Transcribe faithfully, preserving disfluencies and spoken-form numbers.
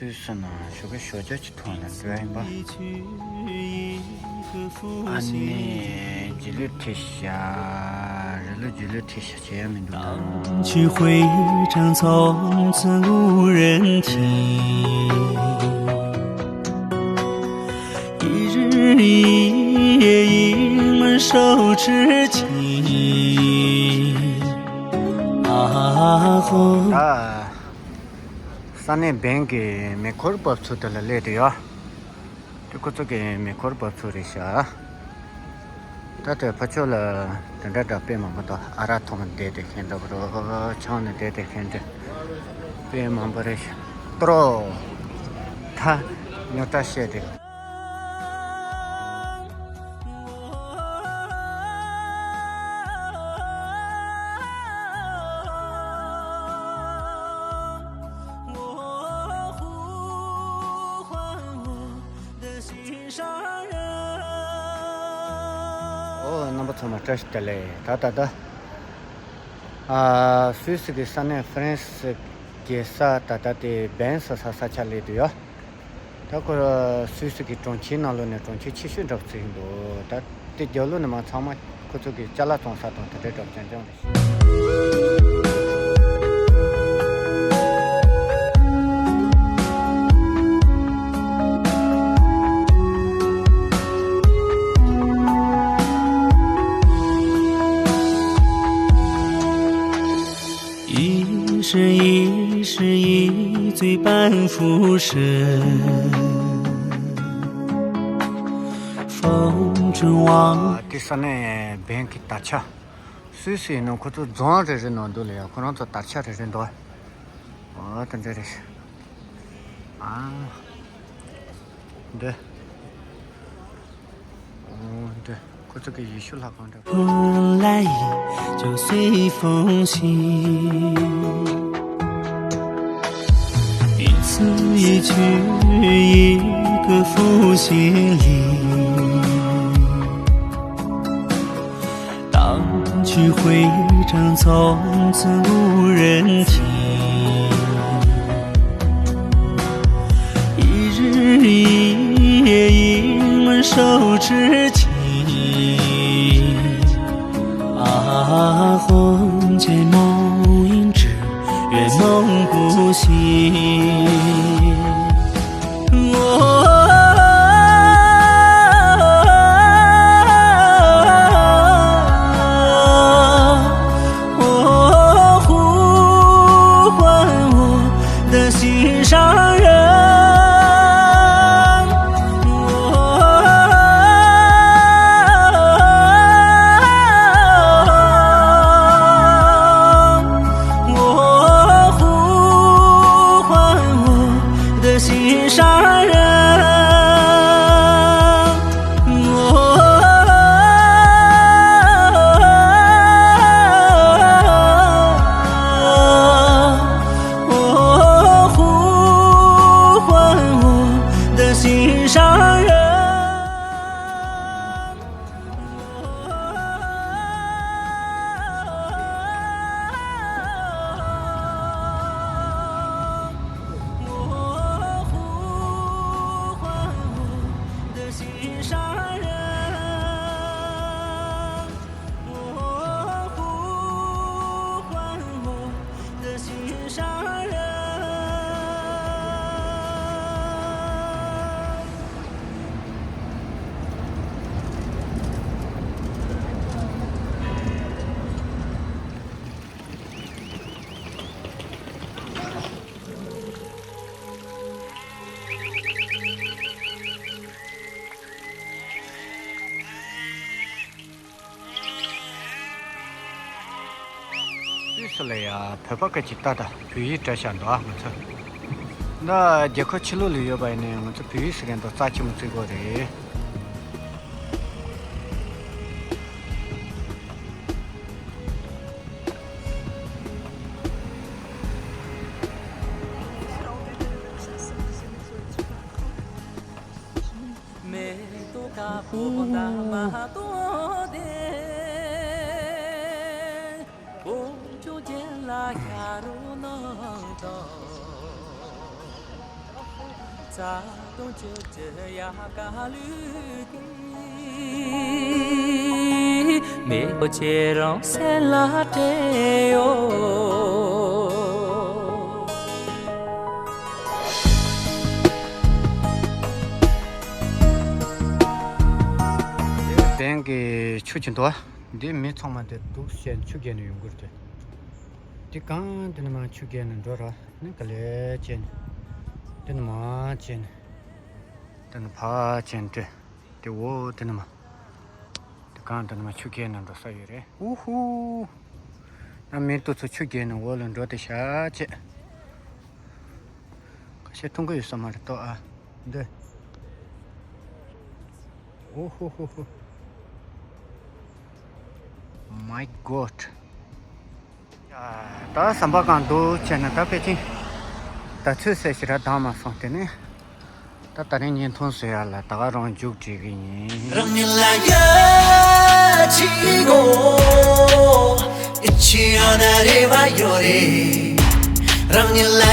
སུད་སི་ནང་ཞོགས་ཀ་ཞོགས་ཇ་ཅིག་འཐུང་ལ་འགྲོ་ཡ་ཡིན་པ། ཨ་ནི་རྗེས་ལུས་ཁྲིད་བཞག་རྗེས་ལུས་རྗེས་ལུས་ཁྲིད་བཞག་བྱེད་ཡ་མི་འདུག་ད། 当去回程，从此无人听。一日一夜，一门手指情。啊，吼。 ད་ས་གནས་བན་གྱི་མེ་འཁོར་འབབ་ཚུགས་དེ་ལ་སླེབས་དུས་ཡོད། དེ་ཁོ་ཚོ་གི་མེ་འཁོར་འབབ་ཚུགས་རེད་ཤག་ད་ལྟ་ཕར་ཕྱོགས་ལ་དེ་འདྲ་འདྲ་དཔེ་མང་པོ་འདུག་ཨ་རག་འཐུང་བསྡད་དེ་མཁན་འདྲ་པོ་རོ། ཆང་ནས་བསྡད་དེ་མཁན་འདྲ་དཔེ་མང་པོ་རེད་ཤག་ཏྲོ། ད་རྙོག་དྲ་བཤད་དེ། ཨོ་རྣམ་པ་ཚང་མ་བཀྲ་ཤིས་བདེ་ལེགས། ད་ད་ད། ཨ། སུད་སི་གི་ས་གནས་ཧྥ་རན་སི་གི་ས་ད་ལྟ་དེ་བན་ཟེར་ས་ས་ཆ་སླེབས་དུས་ཡོད། ད་ཁོ་སུད་སི་གི་གྲོང་ཁྱེར་ནང་ལོགས་ནས་གྲོང་ཁྱེར་ཆེ་ཤོས་འདྲ་པོ་ཅིག་ཡིན་འདུག་ད་དེ་རྒྱབ་ལོགས་ནས་མར་ཚང་མ་ཁོ་ཚོ་གི་ཅ་ལག་བཙོང་ས་དང་དེ་འདྲའི་འདྲ་པོ་རྐྱང་རྐྱང་རེད། 一生一世一醉半浮生，风尘往 ཨ། དེ་ས་གནས་བན་གྱི་དར་ཆ། སུད་སི་ཡིན་ན་ཁོ་ཚོ་རྫོང་རེ་རེ་ནང་འདུག་ལ་ཡ། ཁོ་རང་ཚོ་དར་ཆ་རེ་རེ་འདུག་ཨ། དེ་འདྲ་རེད། ཨ། འདི། ཨོ། འདི་ཁོ་ཚོ་གི་ཡེ་ཤུ་ལྷ་ཁང་འདྲ། 风来就随风行，一字一句一个负心力。 当去回程，从此无人听。一日一夜，一门手指情。啊，魂牵梦萦，只愿梦不醒。 的心上人。སུད་སི་ལ་ཡ་བོད་པ་སྐད་ཀྱི་ལྟ་ད་བོད་ཡིག་འབྲི་བཞག་འདུག་ཨ། ང་ཚོ་འདི་རྒྱལ་ཁབ་ཕྱི་ལོགས་ལ་ཡོད་པ་ཡིན་ནའི་ང་ཚོ་བོད་ཡིག་ཟེར་མཁན་དང་རྩ་ཆེན་པོ་བརྩི་དགོས་རེད། མེ་ཏོག་དཀར་པོ་འདབ་མ་སྟོང་སྟེ། དཀོན་མཆོག་རྒྱལ་ལ་ཤ་རུ་ནང་དང་། མེ་ཁྱེད་རང་སེམས་ལ་སྤྲད་ཡོད། དེང་གི་ཆུ་ཆེན་དུ་འདི་མི་ཚང་མ་དེ་འདུག་བྱས་ཆུ་རྐྱལ་ནས་ཡོང་གི་རེད། དེ་གང་དེ་ནས་མར་ཆུ་རྐྱལ་ནས་འགྲོ་ར་ནི་ག་ལེ་བྱས་ནས་དེ་ནས་མར་བྱས་ནས་དེ་ནས་ཕར་བྱས་ནས་དེ། དེ་འོ་དེ་ནི་མ། དེ་གང་དེ་ནི་མ་ཆུ་རྐྱལ་ནང་འགྲོ་ས་ཡོད་རེད། ཨུ་ཧུ། ང་མི་དུ་ཚོ་ཆུ་རྐྱལ་ནང་འོག་ལ་འགྲོ་དེ་ཤ་ཆེ། ཁ་ཤས་མཐོང་གི་ཡོད་ས་མ་རེད་དོ་ཨ། འདི། ཨུ་ཧུ་ཧུ་ཧུ། My God། ད་ཟམ་པ་གང་འདུག་བྱས་ན་ད་ཕལ་ཆེར་ད་ཚོད་ཟེར་ཞེ་དྲག་འདང་མ་སོང་། དེ་ནས་ད་ད་རིང་བརྙན་ཐུང་བཟོ་ཡ་ལ་ད་ག་རང་མཇུག་སྒྲིལ་གི་ཡིན། རང་ཉིད་ལ་ཡ་ཆི་གོ་ཨི་ཆི་ཡོད་ན་རེ་བ་ཡོད་རེད། རང་ཉིད་ལ།